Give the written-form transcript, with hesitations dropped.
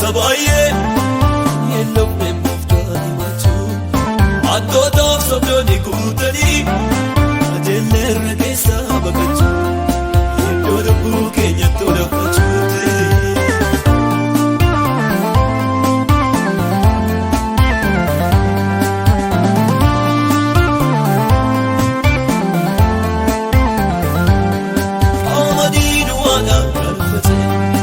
Namoota baay'ee yeelloofne gooftaa himachuu hattootaaf sobdoonni guutanii qajeelleerra keessaa baqachuu iddoo lubbuu keenyatti olaffachuuti. Qamadii duwwaadhaan kan uffate.